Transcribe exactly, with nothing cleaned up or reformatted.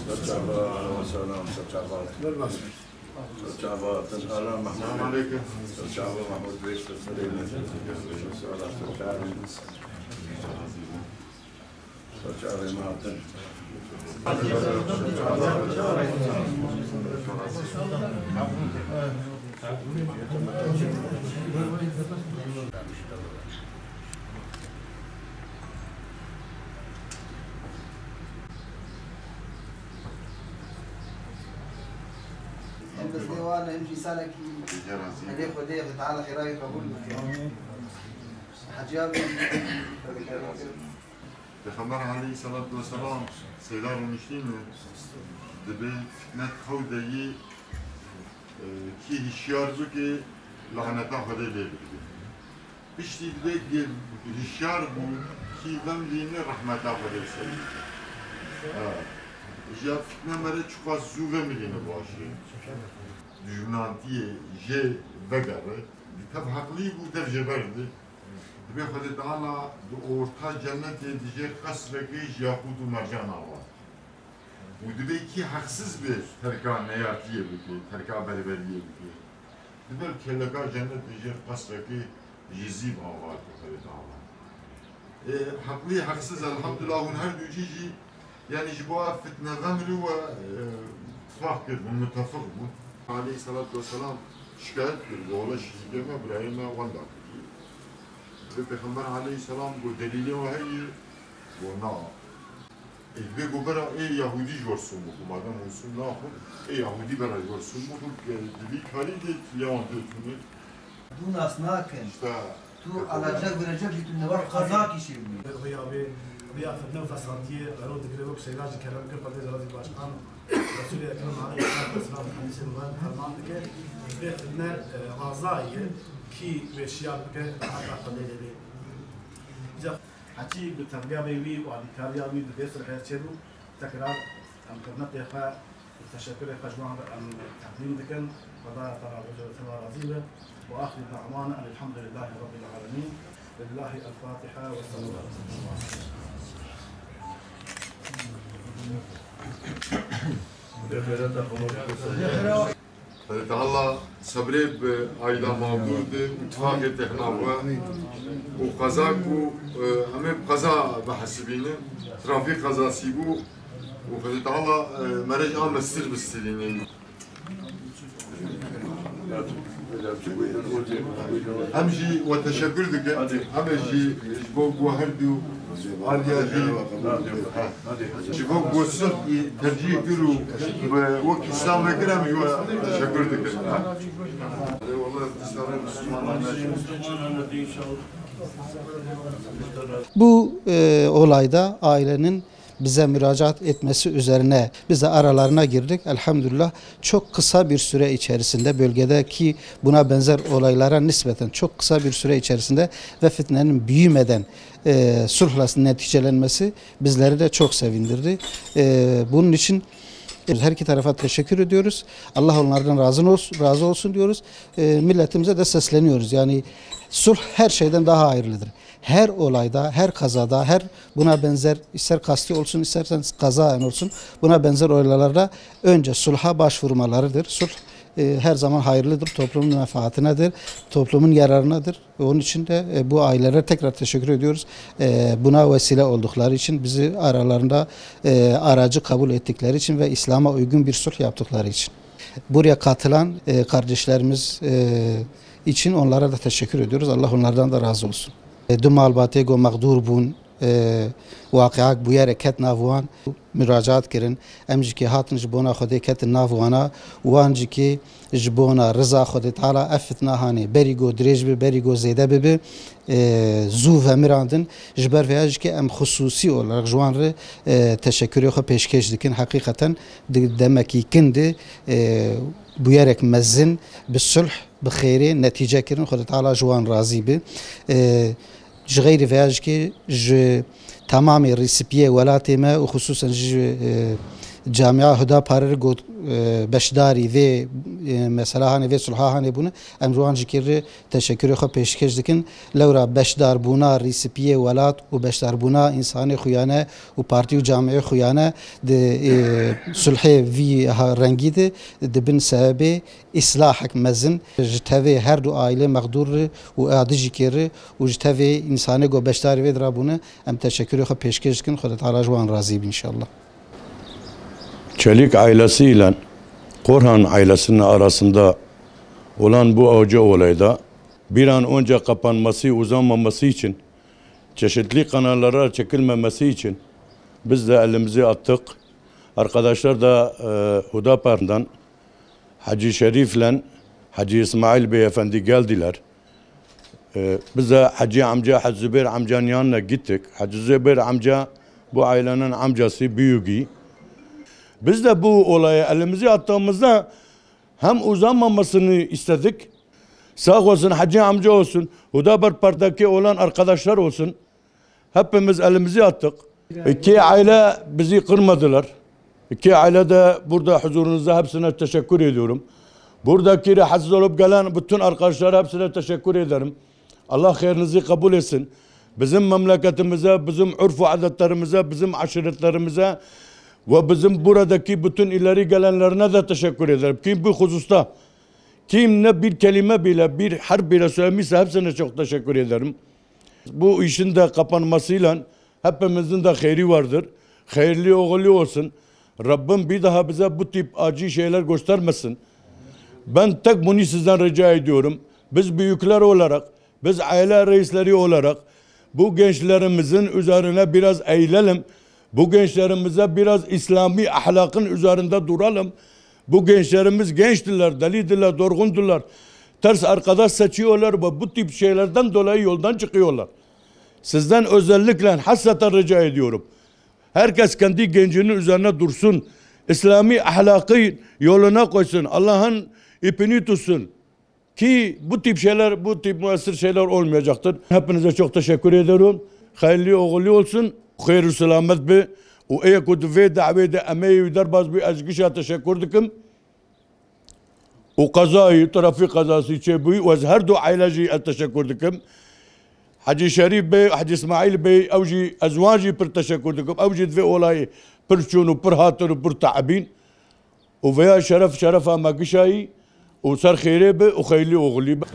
Çava, selam, çava. Çava, Ala Mahmud. Çava Mahmud Bey, selam. Çava Mahmud. Em destê wan, em jî salekî Xwedê, Xwedê Teala xêra wî qebûl bike. Hecî abi, Pêxember aleyhisselatu vesselam seyda rûniştîne, dibê fitne xew de yî, e, kî hişyar bike, laneta Xwedê lê bike. Piştî divê hişyar bû, kî vemlîne rehmeta Xwedê ser bike. Ha. Ji ya fitne mere çiqas zû vemilîne baş e. Dijminantiyê jê vegere, di tev heqlî bû, tev jê berde. Dibê Xwedê Teala di orta cennetê dijê qesrekê ji yaqût û mercan ava. Û dibê kî heqsiz be terka neyartiyê bike, terka berberiyê bike. Dibe li kêleka cennet dijê qesrekê ji zîv ava ke Xwedê Teala. Ê, heqlî heqsiz, elhamdulillah, hûn her du cî jî, yanî ji bo ev fitne vemilî we, e, tifaq kir, hûn mutefik bûn. Aleyhisselatu vesselam şikayet kir, gola şirîkê me, birayê me wenda kir. Bi Pêxember aleyhisselam got, delîlê we heye? Got, na. Ê, divê got, bera ê Yahûdî ji we re sûn bixwe, madem hûn sûn naxwin, ê Yahûdî bera ji we re sûn bixwe, ke di vî karî de lê wan dê tune. Dû nas nakin. İşte. Tu alacak verecek jî tu ne wek qazakî şêwî. Rêya vê, rêya fitne û fesatiyê qero digire wek Seyda jî kerem kir, Xwedê Zerrî Başkan, Resûlê Ekrem aleyhisselatu vesselam hedîsê mubarek ferman dike, vê fitne, e, razayê kî vê şiyar bike, heta Xwedê lê bê. Îca heçî bi tevliya vê wî û alîkariya wî di vê sulhê çêbû, tekrar em hurmetê xwe û teşekurê xwe ji wan re em teqdîm dikin. Xwedaya Teala roja te razî be. Ve axiru da'wana enil hamdulillahî rabbil alemîn. Lillahi el-Fatiha ve salawat. Xwedê Teala sebrê bi aîla mabûr de û tifaqê têxna we û qeza ku, e, em ê bi qeza bihesibînin, trafîk qezasî bû û Xwedê Teala, e, mere ji a mestir bistirîne. Em jî we teşekur dikin. Em ê jî ji bo ku her du aliya jî ji bo ku sulh tercîh kir û bi wek Îslam vekir, em jî we teşekur dikin. Bu, e, olayda ailenin bize müracaat etmesi üzerine biz de aralarına girdik. Elhamdülillah, çok kısa bir süre içerisinde, bölgedeki buna benzer olaylara nispeten çok kısa bir süre içerisinde ve fitnenin büyümeden, e, sulhla neticelenmesi bizleri de çok sevindirdi. E, bunun için her iki tarafa teşekkür ediyoruz. Allah onlardan razı olsun, razı olsun diyoruz. E, milletimize de sesleniyoruz. Yani sulh her şeyden daha hayırlıdır. Her olayda, her kazada, her buna benzer, ister kasti olsun, istersen kazaen olsun, buna benzer olaylarda önce sulha başvurmalarıdır. Sulh, e, her zaman hayırlıdır, toplumun menfaatinedir, toplumun yararınadır. Onun için de, e, bu ailelere tekrar teşekkür ediyoruz. E, buna vesile oldukları için, bizi aralarında, e, aracı kabul ettikleri için ve İslam'a uygun bir sulh yaptıkları için. Buraya katılan, e, kardeşlerimiz, e, için onlara da teşekkür ediyoruz. Allah onlardan da razı olsun. E, du malbatê ku mexdûr bûn, e, waqiak bûyere ket nav wan, muracaat kirin. Em jî kê hatin ji bona Xwedê ketin nav wana, wan jî kê ji bona riza Xwedê Teala ev fitna hanê berî ku dirêj bi, berî ku zêde bibi, e, zû vemirandin. Ji ber vêya jî kê em xusûsî olarak ji wan re, e, teşekurê xwe pêşkêş dikin. Heqîqeten di demekî kin de, e, bûyerek mezin bi sulh, bi xêrê netîce kirin. Xwedê Teala ji wan razî bi. E, Ji xeyrî vêya jî kê ji temamê rîsipiyê welatê me û xisûsen ji, e, camia Huda Parê re got, e, beşdarî vê e, mesela hanê vê sulha hanê bûne, em ji wan jî kê re teşekkürê xwe pêşkêş dikin. Lewra beşdarbûna rîsipiyê welat û beşdarbûna însanê xuyane û partî û camiyê xuyane di, e, sulhê vî ha-, rengî de dibin sebebê îslahek mezin ji tevê her du aîlê mexdûr re û adijî kê re û ji tevê însanê ku beşdarî vê dira bûne, em teşekkürê xwe pêşkêş dikin. Xwedê Teala ji wan razî bî înşallah. Çelik ailesi ile Korhan ailesinin arasında olan bu acı olayda bir an önce kapanması, uzamaması için, çeşitli kanallara çekilmemesi için biz de elimizi attık. Arkadaşlar da, e, Hudapar'dan Hacı Şerif'le Hacı İsmail Beyefendi geldiler. E, biz de Hacı amca, Hacı Zübeyir amcanın yanına gittik. Hacı Zübeyir amca bu ailenin amcası, büyüğü. Biz de bu olaya elimizi attığımızda hem uzamamasını istedik. Sağ olsun Hacı amca olsun, Hudapar'daki olan arkadaşlar olsun. Hepimiz elimizi attık. İki aile bizi kırmadılar. İki aile de burada huzurunuzda hepsine teşekkür ediyorum. Buradaki rahatsız olup gelen bütün arkadaşlara hepsine teşekkür ederim. Allah hayrınızı kabul etsin. Bizim memleketimize, bizim urf ve adetlerimize, bizim aşiretlerimize ve bizim buradaki bütün ileri gelenlerine de teşekkür ederim. Ki bu hususta kim ne bir kelime bile, bir harf bile söylemişse hepsine çok teşekkür ederim. Bu işin de kapanmasıyla hepimizin de hayri vardır. Hayırlı uğurlu olsun. Rabbim bir daha bize bu tip acı şeyler göstermesin. Ben tek bunu sizden rica ediyorum. Biz büyükler olarak, biz aile reisleri olarak bu gençlerimizin üzerine biraz eğilelim. Bu gençlerimize biraz İslami ahlakın üzerinde duralım. Bu gençlerimiz gençtiler, delidiler, dorgundular. Ters arkadaş seçiyorlar ve bu tip şeylerden dolayı yoldan çıkıyorlar. Sizden özellikle hasreten rica ediyorum. Herkes kendi gencinin üzerine dursun. İslami ahlakı yoluna koysun. Allah'ın ipini tutsun. Ki bu tip şeyler, bu tip müessir şeyler olmayacaktır. Hepinize çok teşekkür ediyorum. Hayırlı uğurlu olsun. Xêr û selamet be. Û ê ku di vê dawê de emeyê wî derbas bû, ez gişa teşekkür dikim. Û qezayî, trafîk qezasî çêbûyî û ez her du aile jî ez teşekkür dikim. Hecî Şerîf Bey, Hecî Îsmaîl Bey, ew jî, ez wan jî pir teşekkür dikim. Ew jî di vê olayê pir çûn û pir hatin û pir teebîn. Û veya şeref, şerefa me gişayî û ser xêrê be û xeylî oxilî be.